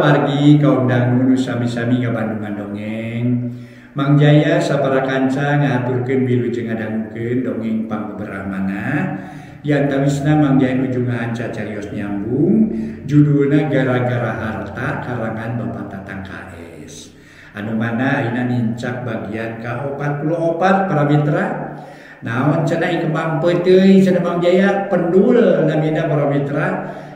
Para wargi kaum dangu nu sami-sami ngabandungan dongeng. Mang Jaya sapara kanca ngahaturkeun wilujeng ngadangukeun dongeng pangbeberahmana. Di antawisna Mang Jaya nuju ngahanca carios nyambung judulna Gara-gara Harta karangan Bapak Tatang KS. Anu mana ayeuna nincak bagian ka-44 para mitra. Naon cenah kembang peuteuy cenah Mang Jaya pendul namina para mitra.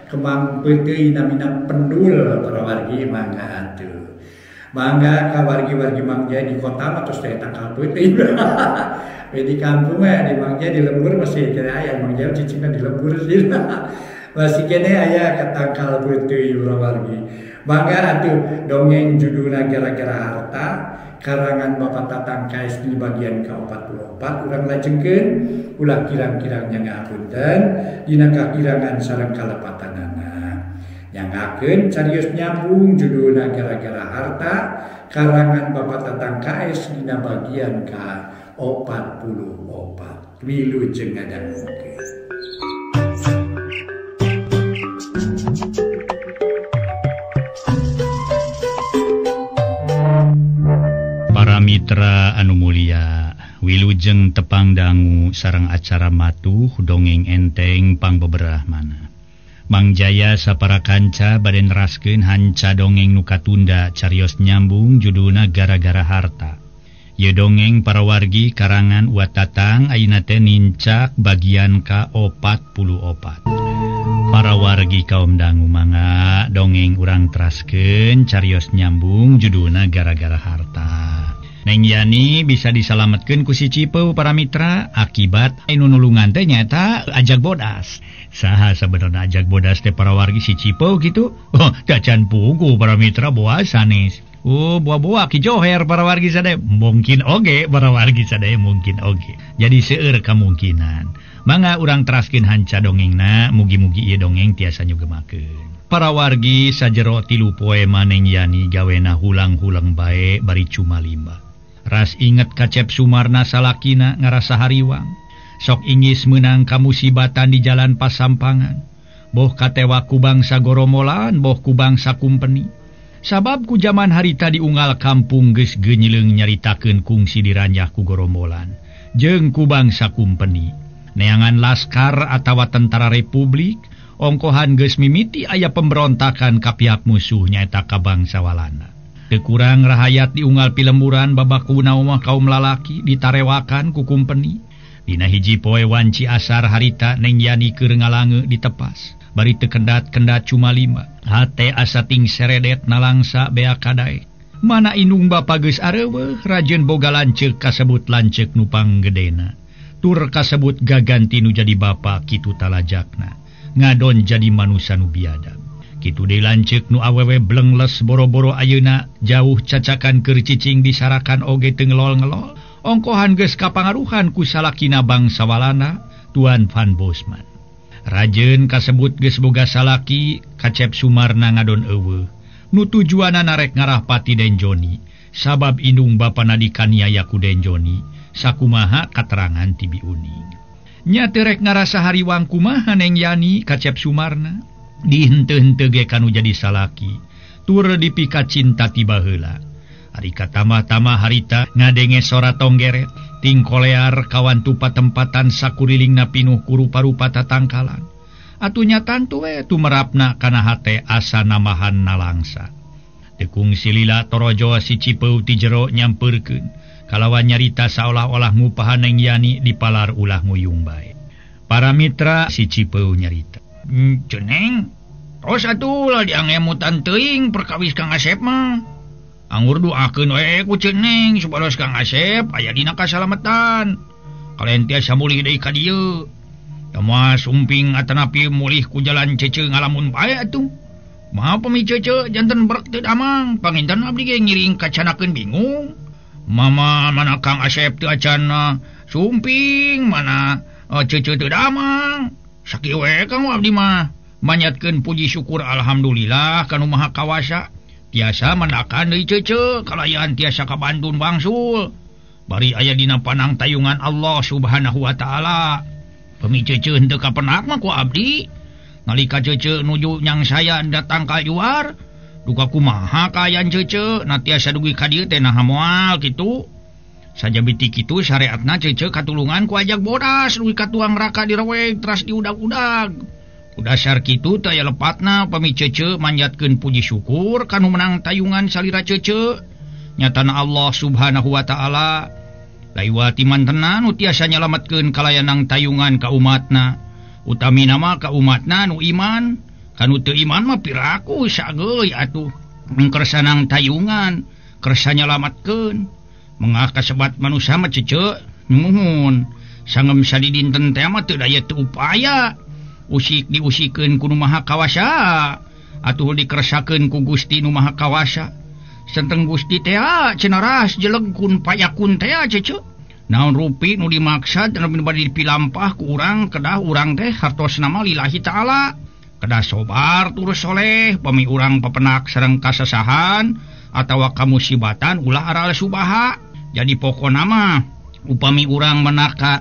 Kembang peuteuy namina pendul para wargi mangga atuh. Mangga ka wargi-wargi Mang Jaya di kota mah tos teh tangkal peuteui. Di kampung mah di Mang Jaya di lembur masih kene aya Mang Jaya cicingna di lembur sih. Masih kene aya ka tangkal peuteui para wargi. Mangga atuh dongeng judulna Gara-gara Harta karangan Bapak Tatang KS di bagian ka-44 urang lajengkeun ulah kirang-kirang nyangga apunten dina kakirangan sareng kalepatanana. Nyangakeun carios nyambung judulna Gara-gara Harta karangan Bapak Tatang KS dina bagian ka-44. Wilujeng ngadangukeun. Para mitra anu mulia, wilujeng tepang dangu sareng acara matuh dongeng enteng pangbeberahmana. Mang Jaya sapara kanca bade neraskeun hanca dongeng nu katunda carios nyambung judulna Gara-gara Harta. Ieu dongeng para wargi karangan Wa Tatang ayeuna teh nincak bagian ka-44. Para wargi kaum dangu mangga dongeng urang teraskeun carios nyambung judulna Gara-gara Harta. Neng Yani bisa disalametkeun ku si Cipeu para mitra akibat anu nulungan teh nyaeta ajag bodas. Saha sabenerna ajag bodas teh para wargi si Cipeu kitu? Oh, cacan pugu para mitra boas sanes. Oh, buah-buah ki joher para wargi sadaya. Mungkin oge para wargi sadaya mungkin oge. Jadi seueur kamungkinan. Mangga urang teraskeun hanca dongengna, mugi-mugi ieu dongeng tiasa nyugemakeun. Para wargi sajero 3 poe Maneng Yani gawena hulang-hulang bae bari cumalimba. Ras inget kacep Sumarna salakina ngarasa hariwang. Sok ingis menang kamusibatan di jalan pasampangan. Boh katewa ku bangsa goromolan, boh ku bangsa kumpeni. Sabab ku jaman harita diunggal kampung geus geunyileung nyaritakeun kungsi diranjah ku goromolan jeung ku bangsa kumpeni. Neangan laskar atawa tentara republik, ongkohan geus mimiti aya pemberontakan ka pihak musuh nyaeta ka bangsa Walanda. Teu kurang rahayat diunggal pilemburan babakuna mah kaum lalaki ditarewakan ku kumpeni. Dina hiji poe wanci asar harita Neng Yani keur ngalange ditepas. Bari teu kendat-kendat cuma lima. Hate asa ting seredet nalangsa bea kadaek. Mana indung bapa geus areuweuh rajeun boga lanceuk kasebut lanceuk nu panggedena. Tur kasebut gaganti nu jadi bapa kitu talajakna. Ngadon jadi manusa nu biadab. Kitu deui lanceuk nu awewe blengles boro-boro ayeuna jauh cacakan keur cicing disarakan oge teu ngelol-ngelol. Ongkohan geus kapangaruhan ku salakina bangsa Walanda Tuan Van Bosman. Rajeun kasebut geus boga salaki kacep Sumarna ngadon eueuh. Nu tujuanana rek ngarah pati Den Joni sabab indung bapana dikaniaya ku Den Joni sakumaha katerangan ti Bi Uning. Nya teu rek ngarasa hariwang kumaha Neng Yani kacep Sumarna. Dihenteu-henteu ge kanu jadi salaki tur dipika cinta ti baheula. Ari katamah-tamah harita ngadenge sora tonggeret ting kolear kawan tupa tempatan sakurilingna pinuh ku rupa-rupa tatangkalan. Atuh nya tantu we tumerapna kana hate asa namahan nalangsa. Teu kungsi lila torojo si Cipeu ti jero nyampeurkeun kalawan nyarita saolah-olah ngupahan Neng Yani dipalar ulah nguyung bae. Para mitra si Cipeu nyarita, "Ceneng, tos atuh lah diangemutan teuing perkawis Kang Asep mah. Anggur doakeun we ku Ceneng supados Kang Asep aya dina kasalametan. Kalayan tiasa mulih deui ka dieu. Tama sumping atanapi mulih ku jalan cece ngalamun bae atuh. Maha pami cece janten brek teu damang, panginten abdi ge ngiring kacanakeun bingung. Mama mana Kang Asep teu acan sumping, mana cece teu damang. Sakieu we Kang abdi mah manyatkeun puji syukur alhamdulillah kanu Maha Kawasa. Tiasa mendakan deui cece kalayan tiasa kabantun bangsul. Bari aya dina panang tayungan Allah Subhanahu wa taala. Pemi cece henteu kapenak mah ku abdi. Nalika cece nuju nyang saya datang ka juar, Duka kumaha kaayaan cece na tiasa dugi ka dieu teh naha moal kitu. Sajabiti kitu syariatna cece katulungan ku ajak bodas dugi ka tuang raka direweg teras diudag-udag. Ku dasar kitu teh aya lepatna pami cece manjatkeun puji syukur kanu menang tayungan salira cece. Nyatana Allah Subhanahu wa taala laiwati mantena nu tiasa nyalametkeun kalayanang tayungan ka umatna. Utamina mah ka umatna nu iman. Kanu teu iman mah piraku sageuy atuh kersanang tayungan kersa nyalametkeun mengah kasebat manusia mah cece nuhun sangem sadidinten teh mah teu daya teu upaya usik diusikeun ku Nu Maha Kawasa atuh dikersakeun ku Gusti Nu Maha Kawasa senteng Gusti teh cenah ras jeleg kun payakun teh cece naon rupi nu dimaksad anu bade dipilampah ku urang kedah urang teh hartosna mah lillahi taala kedah sobar turus soleh pami urang pepenak sareng kasasahan atawa kamusibatan ulah aral subaha jadi pokona mah upami urang menaka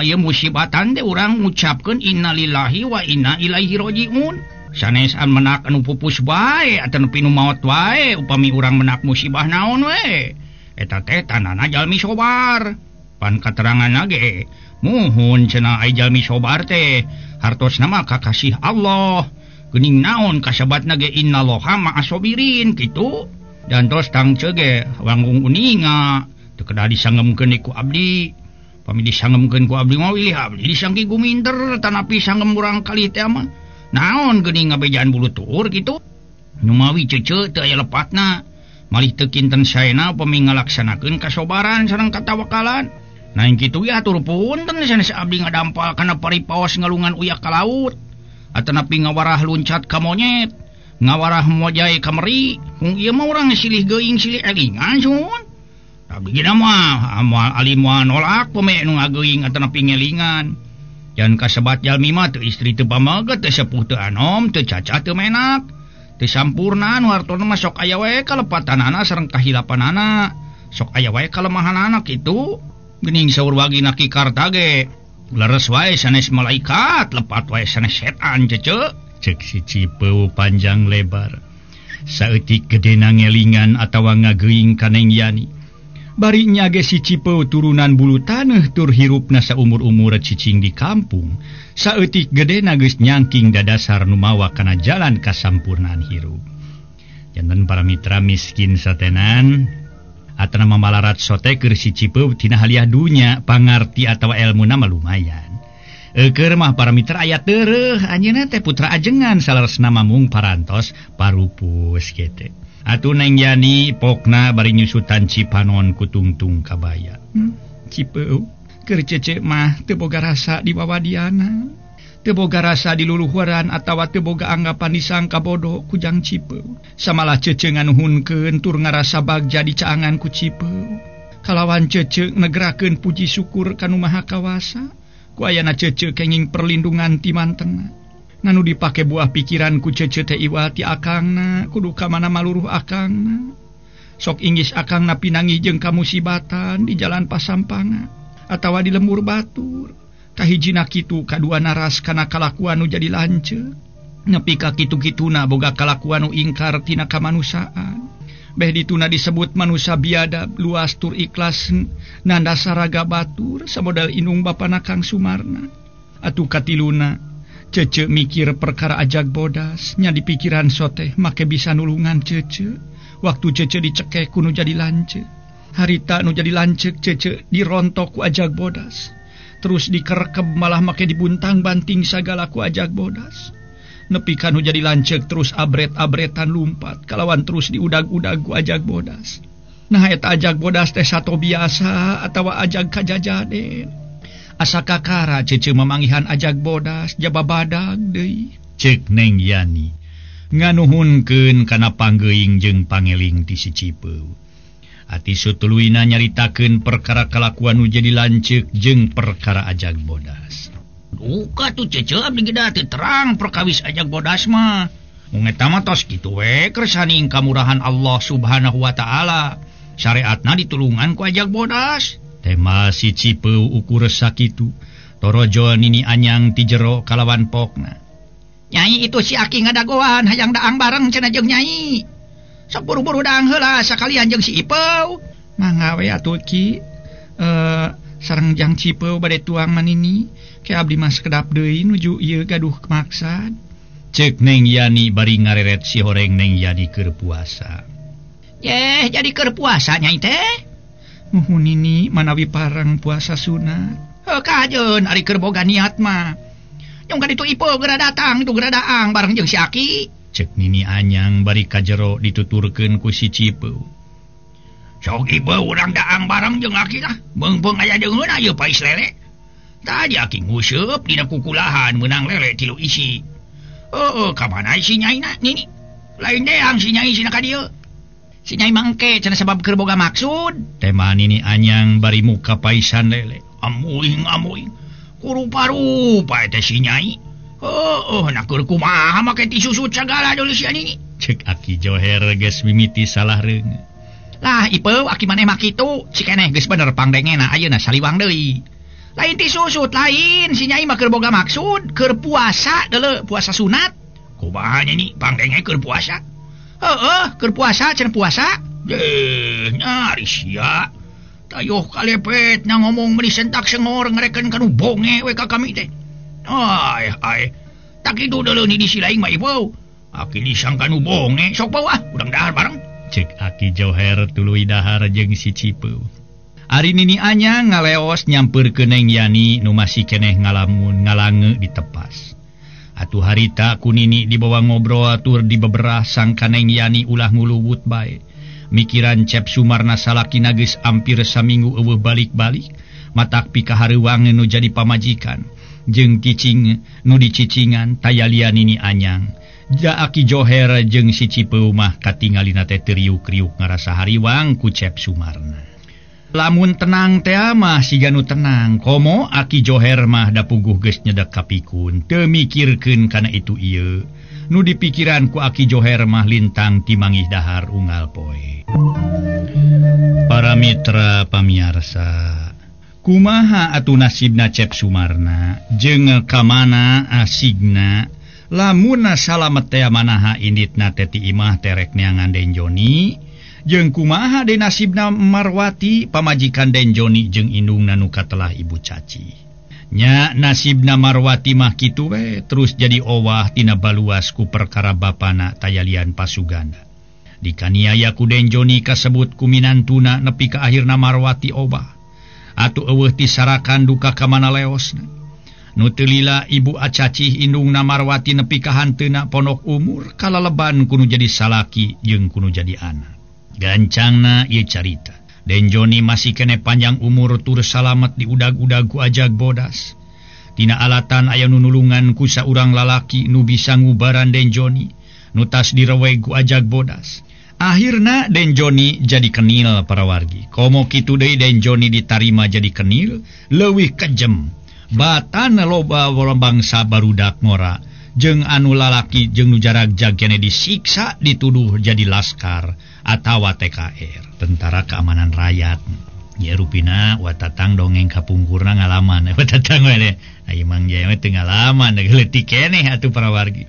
ieu musibatan teh urang ngucapkeun innalillahi wa inna ilaihi rajiun sanes an menak anu pupus bae atawa nu maot wae upami urang menak musibah naon we eta teh tandana jalmi sobar pan kateranganna ge muhun cenah ai jalmi sobar teh hartosna mah kakasih Allah geuning naon kasebatna ge innallaha ma'asobirin kitu dan tos tangce ge wanggung uninga teu kedah disangemkeun ku abdi pami disangemkeun ku abdi mah wilih abdi disangki guminter tanapi sangem urang kali teh mah naon geuning ngabejaan bulutur kitu numawi cece teu aya lepatna malih teu kinten saena pami ngalaksanakeun kasobaran sareng katawakalan. Nah kitu ya atur punten sanes abdi ngadampal kana paripaos ngalungan uyak ka laut atanapi ngawarah luncat ka monyet ngawarah mojai ka meri mung ieu mah urang silih geuing silih elingan sun abdi ge mah moal ali moal nolak peme nu ngageuing atanapi ngelingan jan kasebat jalmi mah teu istri teu pamaget teu sepuh teu anom teu cacat teu menak teu sampurna nu hartona mah sok aya wae kalepatanana sareng kahilapanana sok aya wae kalemahanana kitu. Gening saur wagi naki karta ge leres wae sanes malaikat lepat wae sanes setan cece cek si Cipeu panjang lebar saeutik gedena ngelingan atawa ngageuing ka Neng Yani bari nya ge si Cipeu turunan bulu taneuh tur hirupna saumur-umur cicing di kampung saeutik gedena geus nyangking dadasar nu mawa kana jalan kasampurnaan hirup janten para mitra miskin satenan atana mamalarat sote keur si Cipeu tina haliah dunya pangarti atawa elmuna mah lumayan. Keur mah para mitra aya tereuh anjeunna teh putra ajengan saleresna mung parantos parupus kitu. Atuh Neng Yani pokna bari nyusutan cipanon kutungtung kabaya. Cipeu keur cece mah teu boga rasa diwawadiana. Teu boga rasa diluluhuran atawa teu boga anggapan disangka bodoh ku jang Cipeu. Samalah cece nganuhunkeun tur ngarasa bagja dicaangan ku Cipeu. Kalawan cece negrakeun puji syukur ka Nu Maha Kawasa. Ku ayana cece kenging perlindungan ti mantena. Nganu dipake buah pikiran ku cece teh iwal ti akangna, kudu ka mana maluruh akangna. Sok inggis akangna pinangih jeung kamusibatan di jalan pasampangan atawa di lembur batur. Kahijina kitu kadua naras kana kalakuan nu jadi lanceuk nepi ka kitu-kituna boga kalakuan nu ingkar tina kamanusiaan beh dituna disebut manusia biadab luas tur ikhlas nanda saraga batur samodal inung bapana Kang Sumarna atuh katiluna cece mikir perkara ajag bodas nya di pikiran soteh make bisa nulungan cece waktu cece dicekeh ku nu jadi lanceuk harita nu jadi lanceuk cece dirontok ku ajag bodas terus dikerekeb malah make dibuntang-banting sagala ku ajag bodas. Nepi ka nu jadi lanceuk terus abret-abretan lumpat kalawan terus diudag-udag ku ajag bodas. Nah eta ajag bodas teh sato biasa atawa ajag kajajaden. Asa kakara cece mamangihan ajag bodas jaba badag deui. Cek Neng Yani nganuhunkeun kana panggeuing jeung pangeling ti si Cipeu. Ati sutuluyna nyaritakeun perkara kalakuan nu jadi lanceuk jeung perkara ajag bodas. Duka tuh cece abdi ge teu terang perkawis ajag bodas mah. Mung eta mah tos kitu we kersaning kamurahan Allah Subhanahu wa taala. Syariatna ditulungan ku ajag bodas. Tema si Cipeu ukur sakitu torojo nini anyang ti jero kalawan pokna. Nyai itu si Aki ngadagoan hayang daang bareng cenah jeung Nyai. Sok buru-buru daang heula sakalian jeung si Ipeu. Mangga we atuh Ki. Sareng jang Cipeu bade tuang manini. Ke abdi mah sakedap deui nuju ieu gaduh maksad. Cek Neng Yani bari ngareret si horeng Neng Yani keur puasa. Yeh, jadi keur puasa nyai teh. Muhun nini manawi parang puasa sunat. Heuh kajeun ari keur boga niat mah. Nyong ka ditu Ipeu geura datang, itu geura daang bareng jeung si Aki. Cek Nini Anyang bari kajero dituturkeun ku si Cipeu. Sok Ipeu urang daang bareng jeung Aki lah. Beungpeung aya deungeun ieu pais lele. Tadi Aki nguseup dina kukulahan meunang lele 3 isi. Heueuh ka mana si nyaina nini? Lain deang si nyai sina ka dieu. Si nyai mangke cenah sabab keur boga maksud. Tema Nini Anyang bari muka paisan lele. Amuing amuing. Kurupa-rupa eta si nyai. Heueuh na keur kumaha make ti susut sagala deui si nini. Cek Aki Joher geus mimiti salah reungeut. Lah Ipeu aki maneh mah kitu, si keneh geus bener pangdengena ayeuna saliwang deui. Lain ti susut lain, si nyai mah keur boga maksud, keur puasa deuleu, puasa sunat. Kumaha nini pangdenge keur puasa? Heueuh, keur puasa cenah puasa. Deh, nyari sia. Tayoh kalepet na ngomong meuni sentak sengor ngereken kanu bonge we ka kami teh. Ai ai, tak kitu deuleu ni di si lain mah Ipeu. Aki disangka nu bonge, sok pau ah, urang dahar bareng. Cek Aki Joher tuluy dahar jeung si Cipeu. Ari Nini Anyang ngaleos nyampeurkeun Neng Yani nu masih keneh ngalamun ngalange ditepas. Atuh harita ku Nini dibawa ngobrol atur dibeberah sangka Neng Yani ulah nguluwut bae. Mikiran Cep Sumarna salakina geus ampir saminggu eueuh balik-balik, matak pikahareuwang nu jadi pamajikan jeung cicing nu dicicingan taya lian Nini Anyang. Ja Aki Joher jeung si Cipeu mah katingalina teh riuk-riuk ngarasa hariwang ku Cep Sumarna. Lamun tenang teh mah siga nu tenang, komo Aki Joher mah da puguh geus nyedek kapikun, teu mikirkeun kana itu ieu. Nu dipikiran ku Aki Joher mah lintang timangih dahar unggal poe. Para mitra pamiarsa, kumaha atuh nasibna Cep Sumarna jeung ka mana asigna? Lamun salamet teh manaha inditna teh ti imah terek neangan Den Joni, jeung kumaha de nasibna Marwati pamajikan Den Joni jeung indungna nu katelah Ibu Caci. Nya nasibna Marwati mah kitu we terus jadi owah tina baluas ku perkara bapana tayalian pasuganda. Dikaniaya ku Den Joni kasebut ku minantuna nepi ka akhirna Marwati obah. Atuh eueuh ti sarakan duka ka mana leosna. Nu teu lila Ibu Acacih indungna Marwati nepi ka hanteuna ponok umur kalaleban kunu jadi salaki jeung kunu jadi anak. Gancangna ieu carita. Den Joni masih kene panjang umur tur salamet diudag-udag ku ajag bodas. Tina alatan aya nu nulungan ku saurang lalaki nu bisa ngubaran Den Joni, nu tas direweg ku ajag bodas. Akhirna Den Joni jadi kenil para wargi. Komo kitu deui Den Joni ditarima jadi kenil, leuwih kejem. Batan loba bangsa barudak ngora jeung anu lalaki jeung nu jarag-jag kene disiksa dituduh jadi laskar atawa TKR, Tentara Keamanan Rakyat. Nya rupina watatang dongeng kapungkurna ngalaman. Watatang we aya Mang Jaya mah teu ngalaman leutik keneh atuh para wargi.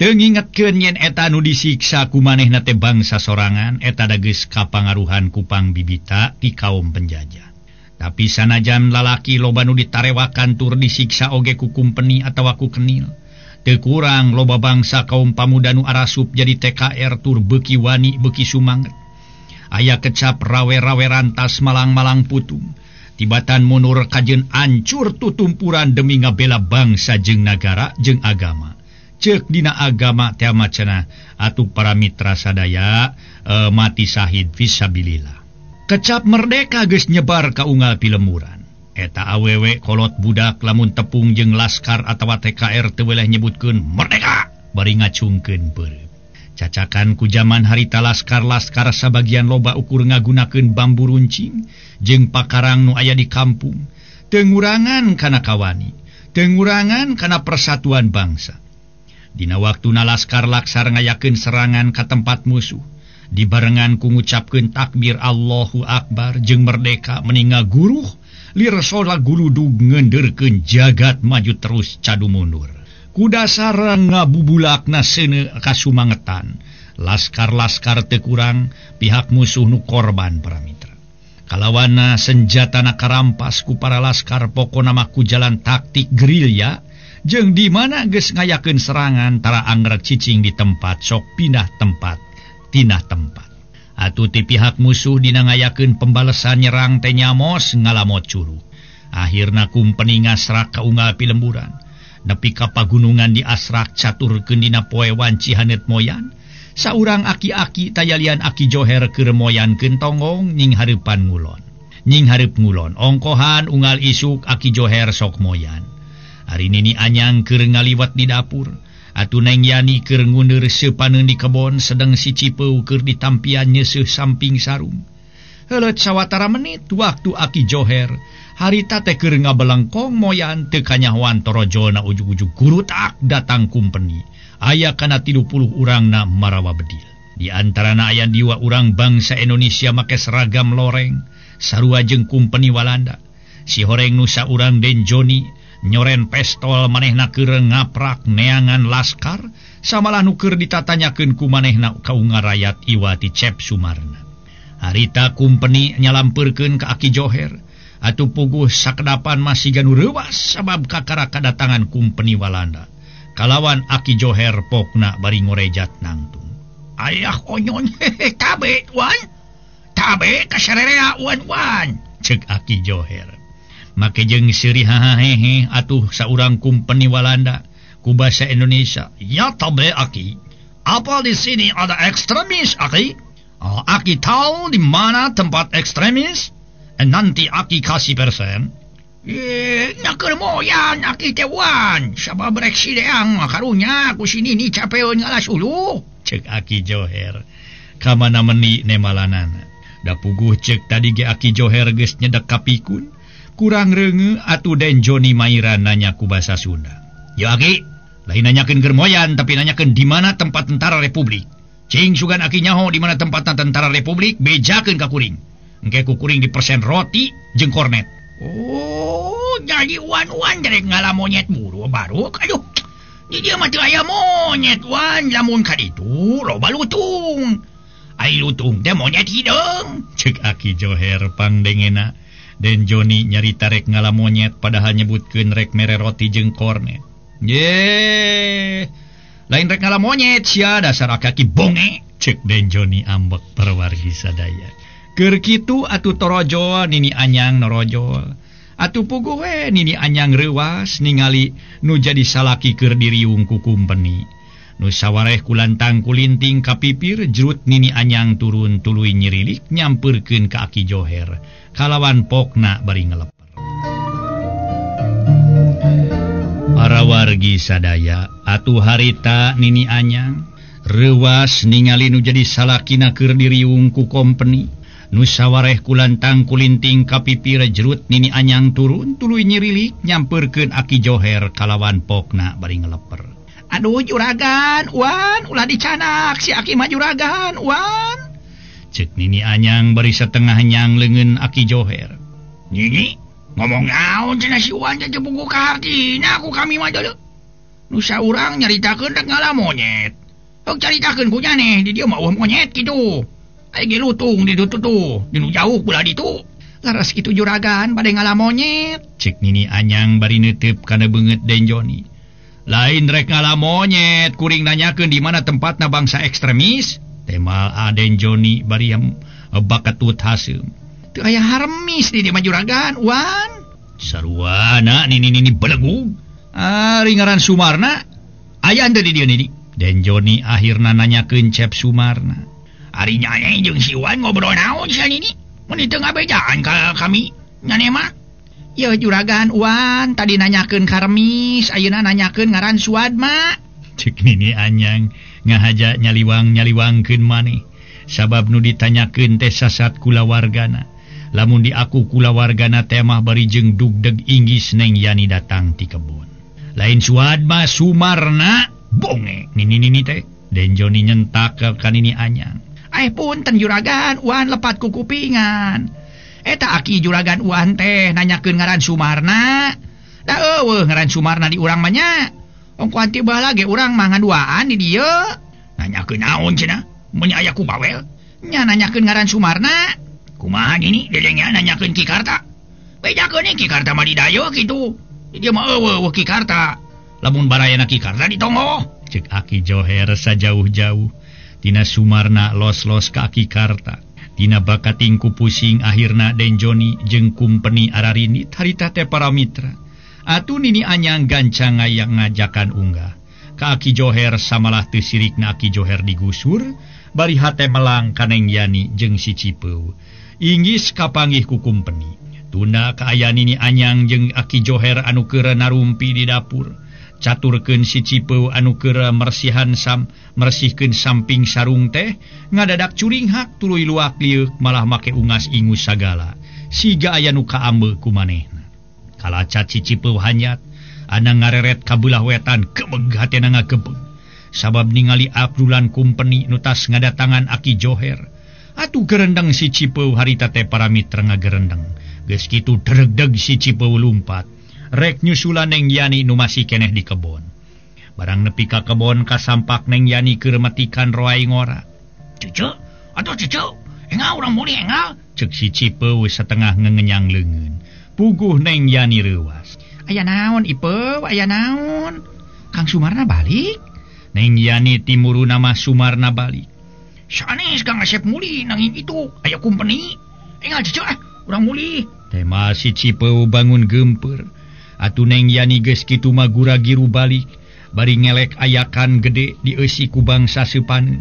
Teu ngingetkeun yen eta nu disiksa ku manehna teh bangsa sorangan eta da geus kapangaruhan ku pangbibita ti kaum penjajah. Tapi sanajan lalaki loba nu ditarewakan tur disiksa oge ku kumpeni atawa ku kenil. Teu kurang loba bangsa kaum pamuda nu arasup jadi TKR tur beuki wani beuki sumanget. Aya kecap rawe-rawe rantas malang-malang putung. Tibatan munur kajeun ancur tutumpuran demi ngabela bangsa jeung nagara jeung agama. Ceuk dina agama teh macenah atuh para mitra sadaya mati sahid fisabilillah. Kecap merdeka geus nyebar ka unggal pilemuran. Eta awewe kolot budak lamun tepung jeung laskar atawa TKR teu weleh nyebutkeun merdeka bari ngacungkeun peureum. Cacakan ku jaman harita laskar-laskar sabagian loba ukur ngagunakeun bambu runcing jeung pakarang nu aya di kampung. Teu ngurangan kana kawani, teu ngurangan kana persatuan bangsa. Dina waktuna laskar-laskar ngayakeun serangan ka tempat musuh. Dibarengan ku ngucapkeun takbir Allahu Akbar jeung merdeka meninga guruh lirsola guludug ngenderkeun jagat maju terus cadu mundur. Ku dasar ngabubulakna seuneu kasumangetan Laskar-laskar teu kurang pihak musuh nu korban para mitra. Kalawana senjatana karampas ku para laskar pokona mah ku jalan taktik gerilya jeung di mana geus ngayakeun serangan tara anggrek cicing di tempat sok pindah tempat tinah tempat. Atuh ti pihak musuh dina ngayakeun pembalesan nyerang teh nyamos ngalamot curuh. Akhirna kumpeni ngasrak ka unggal pilemburan. Nepi ka pagunungan diasrak caturkeun dina poe wanci haneut moyan. Saurang aki-aki tayalian Aki Joher keur moyankeun tonggong nying hareupan ngulon. Nying hareup ngulon ongkohan unggal isuk Aki Joher sok moyan. Ari Nini Anyang keur ngaliwat di dapur. Atuh Neng Yani keur nguneur seupaneun di kebon sedeng si Cipeu keur ditampian nyeuseuh samping sarung. Heuleut sawatara menit waktu Aki Joher harita teh keur ngabelengkong moyan teu kanyahoan torojolna ujug-ujug gurutak datang kumpeni. Aya kana 30 urangna marawa bedil. Di antarana aya diwa urang bangsa Indonesia make seragam loreng sarua jeung kumpeni Walanda. Si horeng nu saurang Den Joni nyoren pestol manehna keur ngaprak neangan laskar samalah nu keur ditatanyakeun ku manehna ka ungarayat Iwati Cep Sumarna. Harita kumpeni nyalampeurkeun ka Aki Joher. Atuh puguh sakedapan masih ganu reuwas sabab kakara kadatangan kumpeni Walanda. Kalawan Aki Joher pokna bari ngorejat nangtung. Ayah onyon hehe tabe wan. Tabe kasarerea wan wan. Cek Aki Joher. Make jeung seuri hahahehe atuh saurang kumpeni Walanda ku basa Indonesia. Ya tabe Aki. Apa di sini ada ekstremis Aki? Oh, Aki tahu di mana tempat ekstremis? Nanti Aki kasih persen. Nak moyan Aki teh wan. Sabab rek sideang karunya ku si Nini capeun ngalas ulu. Cek Aki Joher. Kamana meni nemalanana. Da puguh cek tadi ge Aki Joher geus nyedek kapikun. Kurang reunge atuh Den Joni Mairan nanya ku basa Sunda. Yo Aki, lain nanyakeun keur moyan tapi nanyakeun di mana tempat tentara Republik. Cing sugan Aki nyaho di mana tempat tentara Republik bejakeun ka kuring. Engke ku kuring di persen roti jeung kornet. Oh, jadi wan-wan derek ngala monyet buru baru. Aduh. Di dieu mah teu aya monyet wan, lamun ka ditu loba lutung. Ai lutung teh monyet hideung. Cek Aki Joher pangdengena. Den Joni nyarita rek ngala monyet padahal nyebutkeun rek mere roti jeung kornet. Ye. Lain rek ngala monyet sia dasar aki bonge. Cek Den Joni ambek perwargi sadaya. Keur kitu atuh torojol Nini Anyang norojol. Atuh puguh we Nini Anyang reuwas ningali nu jadi salaki keur diriung ku kumpeni. Nu sawareh kulantang kulinting ka pipir jrut Nini Anyang turun tuluy nyirilik nyampeurkeun ka Aki Joher. Kalawan pokna bari ngeleper. Para wargi sadaya atuh harita Nini Anyang reuwas ningali nu jadi salakina keur diriung ku kompeni. Nu sawareh kulantang kulinting ka pipir jrut Nini Anyang turun tuluy nyirilik nyampeurkeun Aki Joher kalawan pokna bari ngeleper. Aduh juragan wan ulah dicanak si Aki mah juragan wan. Cek Nini Anyang bari setengah nyang leungeun Aki Joher. Nini ngomong naon cenah si Wan teh buku ka hartina ku kami mah deuleu. Nu saurang nyaritakeun rek ngala monyet. Hok caritakeun ku nyaneh di dieu mah eueuh monyet kitu. Ai ge lutung di ditu tuh, di nu jauh belah ditu. Laras kitu juragan bade ngala monyet. Cek Nini Anyang bari neuteup kana beungeut Den Joni. Lain rek ngala monyet, kuring nanyakeun di mana tempatna bangsa ekstremis. Temal Aden Joni bari bakatut haseum. Teu aya haremis di dieu mah juragan, wan. Saruana nini nini belegug. Ari ngaran Sumarna aya henteu di dieu nini. Den Joni akhirna nanyakeun Cep Sumarna. Ari nyane jeung si Wan ngobrol naon sia nini? Mun teu ngabejaan ka kami nyane mah. Yeuh juragan Wan tadi nanyakeun ka remis, ayeuna nanyakeun ngaran Suadma. Cek Nini Anyang ngahaja nyaliwang-nyaliwangkeun maneh. Sabab nu ditanyakeun teh sasat kulawargana. Lamun diaku kulawargana teh mah bari jeung dugdeg inggis Neng Yani datang ti kebon. Lain Suadma Sumarna bonge nini nini teh. Den Joni nyentak ka Nini Anyang. Ai punten juragan Wan lepat ku kupingan. Eta aki juragan Wan teh nanyakeun ngaran Sumarna. Da eueuh ngaran Sumarna di urang mah nya. Ongkohan ti baheula ge urang mah ngaduaan di dieu. Nanyakeun naon cenah? Mun aya ku bawel. Nya nanyakeun ngaran Sumarna. Kumaha nini dedengnya nanyakeun Ki Karta. Bejakeun Ki Karta mah di dayo kitu. Di dieu mah eueuh Ki Karta. Lamun barayana Ki Karta ditonggoh. Cek Aki Joher sajauh-jauh. Tina Sumarna los-los ka Aki Karta. Tina bakating ku pusing akhirna Den Joni jeung kumpeni ararinit harita teh para mitra. Atuh Nini Anyang gancang ngayang ngajakan unggah. Ka Aki Joher samalah teu sirikna Aki Joher digusur, bari hate melang ka Neng Yani jeung si Cipeu. Inggis kapanggih ku kumpeni. Tunda kaayaan Nini Anyang jeung Aki Joher anu keur narumpi di dapur. Caturkeun si Cipeu anu keur mersihan mersihkeun samping sarung teh ngadadak curinghak tuluy luak lieuk malah make ungas ingus sagala. Siga aya nu kaambe ku manehna. Kalacat si Cipeu hanyat ana ngareret ka beulah wetan kebeg hatena ngagebeg. Sabab ningali Abdulan kumpeni nu tas ngadatangan Aki Joher. Atuh gerendeng si Cipeu harita teh para mitra ngagerendeng. Geus kitu dregdeg si Cipeu lumpat. Rek nyusulan Neng Yani nu masih keneh di kebon. Barang nepi ka kebon kasampak Neng Yani keur metikan roai ngora. Cucu, atuh cucu, engal urang mulih engal. Ceuk si Cipeu setengah ngengenyang leungeun. Puguh Neng Yani reuwas. Aya naon Ipeu, aya naon? Kang Sumarna balik? Neng Yani timuruna mah Sumarna balik. Sanes Kang Asep mulih nanging itu aya kumpeni. Engal cucu ah, urang mulih. Tema si Cipeu bangun geumpeur. Atuh Neng Yani geus kitu mah gura-giru balik, bari ngelek ayakan gede dieusi ku bangsa seupaneun.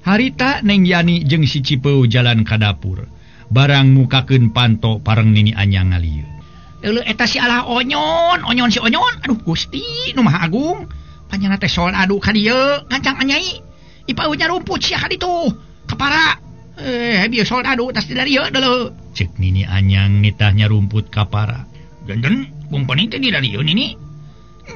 Harita Neng Yani jeung si Cipeu jalan ka dapur. Barang mukakeun panto pareng Nini Anyang ngalieu. Leuleut eta si alah onyon, onyon si onyon. Aduh Gusti nu Maha Agung. Panjangna teh soal adu ka dieu, gancang anyai. Ipau nyarumput sia ka ditu. Kapara. Bieu soal adu tas di dieu deuleu. Ceuk Nini Anyang nitah nyarumput kapara. Janten kumpeni teh di dieu Nini.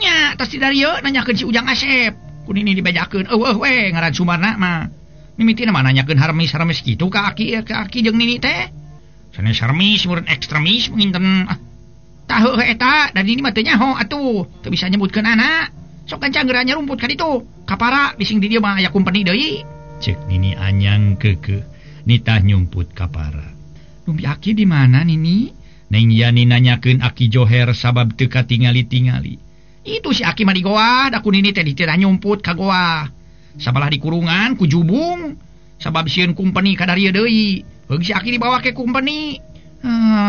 Nya tas di dieu nanyakeun si Ujang Asep. Ku Nini dibejakeun eueuh we ngaran Sumarna mah. Mimitina mah nanyakeun harmis-harmis kitu ka aki jeung Nini teh. Sanes harmis meureun ekstremis nginten. Ah, tah heuh eta da Nini mah teu nyaho atuh, teu bisa nyebutkeun anak. Sok gancang geura nyarumput ka ditu. Kapara bising di dieu mah aya kumpeni deui. Ceuk Nini Anyang keukeuh nitah nyumput kapara. Lumpi aki di mana Nini? Neng Yani nanyakeun Aki Joher sabab teu katingali-tingali. Itu si Aki mah di goa, da ku Nini teh dititah nyumput ka goa. Sabalah di kurungan ku jubung, sabab sieun kumpeni ka darieu deui. Heug si Aki dibawa ke kumpeni.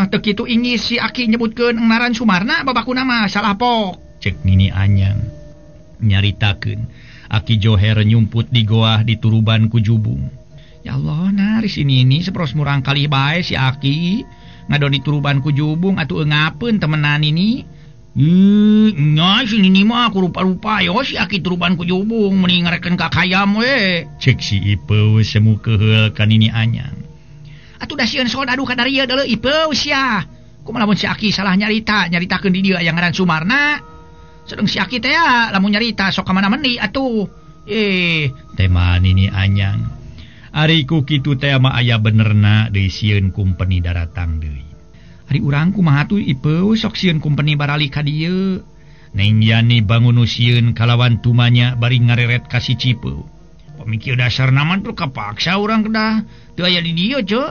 Teu kitu ingis si Aki nyebutkeun ngaran Sumarna babakuna mah salah pok. Ceuk Nini Anyang nyaritakeun Aki Joher nyumput di goa dituruban ku jubung. Ya Allah, nah di sini ini seperos murang kali bae si Aki. Ngadon dituruban ku jubung atuh engapeun temenan ini. Nya si Nini mah aku rupa-rupa yo si Aki turuban ku jubung meni ngareken ka kayam we. Ceuk si Ipeu semu keheul ka Nini Anyang. Atuh da sieun soal adu ka darieu deuleu Ipeu sia. Kumaha lamun si Aki salah nyarita, nyaritakeun di dieu aya ngaran Sumarna. Sedeng si Aki teh ya, lamun nyarita sok ka mana mendi atuh. Tema Nini Anyang. Ari ku kitu teh mah aya benerna deui sieun kumpeni daratang deui. Ari urang kumaha tuh Ipeu sok sieun kumpeni barali ka dieu. Neng Yani bangun sieun kalawan tumanya bari ngareret ka si Cipeu. Pamikir dasarna mah tuh kapaksa urang kedah teu aya di dieu ceu.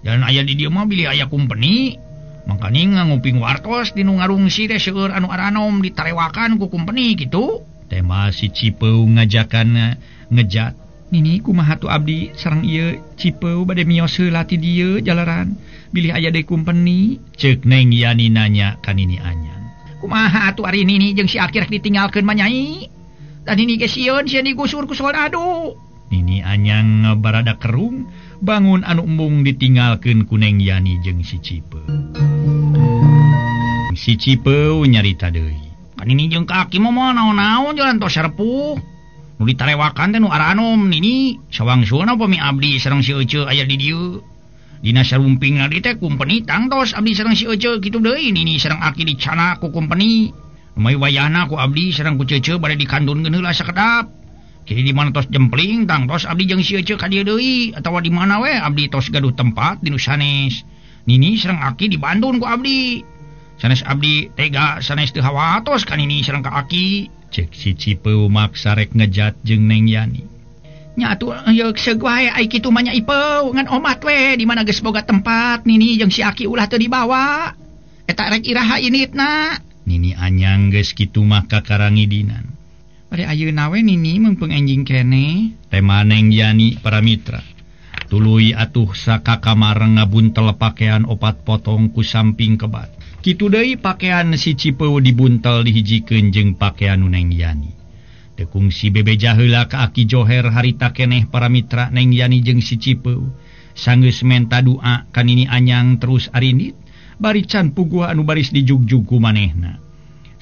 Dan aya di dieu mah bilih aya kumpeni. Mangkaning nguping wartos di nu ngarungsi teh seueur anu aranom ditarewakan ku kumpeni kitu. Tema si Cipeu ngajakan ngejat. Nini kumaha tuh abdi sareng ieu Cipeu bade mios heula ti dieu jalaran bilih aya deui kumpeni. Ceuk Neng Yani nanya ka Nini Anyang. Kumaha atuh ari Nini jeung si Aki rek ditinggalkeun mah nyai. Dan Nini ge sieun sieun digusur ku soldadu. Nini Anyang barada kerung bangun anu embung ditinggalkeun ku Neng Yani jeung si Cipeu. Si Cipeu nyarita deui. Kan Nini jeung ka Aki mah naon-naon jalan tos repuh. Nu ditarewakan teh nu aranom Nini sawangsulna pami abdi sareng si Ece aya di dieu. Dina sarumping di teh kumpeni tangtos abdi sareng si Ece kitu deui Nini sareng Aki dicana ku kumpeni. Lumai wayahna ku abdi sareng ku Cece bade dikandunkeun heula sakedap. Jadi di mana tos jempling tangtos abdi jeung si Ece ka dieu deui atawa di mana we abdi tos gaduh tempat di nu sanes. Nini sareng Aki dibandun ku abdi. Sanes abdi tega sanes teu hawatos ka Nini sareng ka Aki. Cek si Cipeu maksa rek ngejat jeung Neng Yani. Nya atuh yeuk seug wae ai kitu mah nya ipeu ngan omat we di mana geus boga tempat Nini jeung si Aki ulah teu dibawa. Eta rek iraha initna. Nini Anyang geus kitu mah kakarangidinan. Bade ayeuna we Nini meungpeung enjing keneh. Tema Neng Yani para mitra. Tuluy atuh sakakamar ngabuntel pakaian opat potong ku samping kebat. Kitu deui pakaian si Cipeu dibuntel dihijikeun jeung pakaian nu Neng Yani. Teu kungsi bebeja heula ka Aki Joher harita keneh para mitra Neng Yani jeung si Cipeu. Sanggeus menta doa ka Nini Anyang terus arinit bari can puguh anu baris dijugjug ku manehna.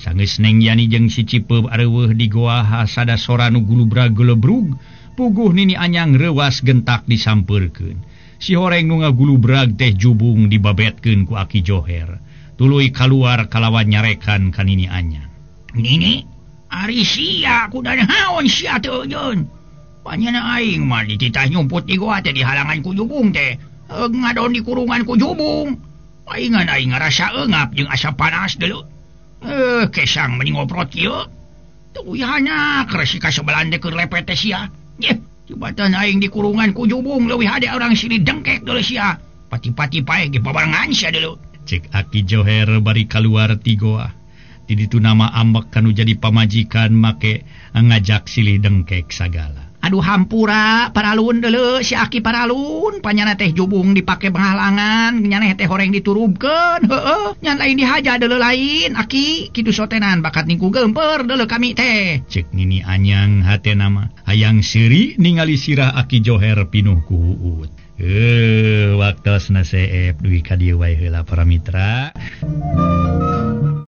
Sanggeus Neng Yani jeung si Cipeu areuweuh di goa hasada sora nu gulubrag gelebrug, puguh Nini Anyang reuwas gentak disampeurkeun. Si horeng nu ngagulubrag teh jubung dibabetkeun ku Aki Joher. Tuluy kaluar kalawan nyarekan ka Nini Anyang. Nini, ari sia kuda naon sia teh eujeun. Panyana aing mah dititah nyumput di goa teh dihalangan ku jubung teh. Ngadon di kurungan ku jubung. Paingan aing ngarasa eungap jeung asa panas deuleu. Kesang meni ngoprot kieu. Tuyana kresi ka sebelan teh keur lepet teh sia. Yeh, jubatan aing di kurungan ku jubung leuwih hade urang silih dengkek deuleu sia. Pati-pati pae ge babarengan sia deuleu. Cek Aki Joher bari kaluar ti goa. Di ditu nama ambek kanu jadi pamajikan make ngajak silih dengkek sagala. Aduh hampura paralun deuleu si Aki paralun panyana teh jubung dipake penghalangan nyaneh teh horeng diturubkeun heueuh nyan lain dihaja deuleu lain Aki kitu sotenan bakat ningku gemper deuleu kami teh. Cek Nini Anyang hatena mah hayang seuri ningali sirah Aki Joher pinuh ku huut. Waktosna seep dugi ka dieu wae heula para mitra.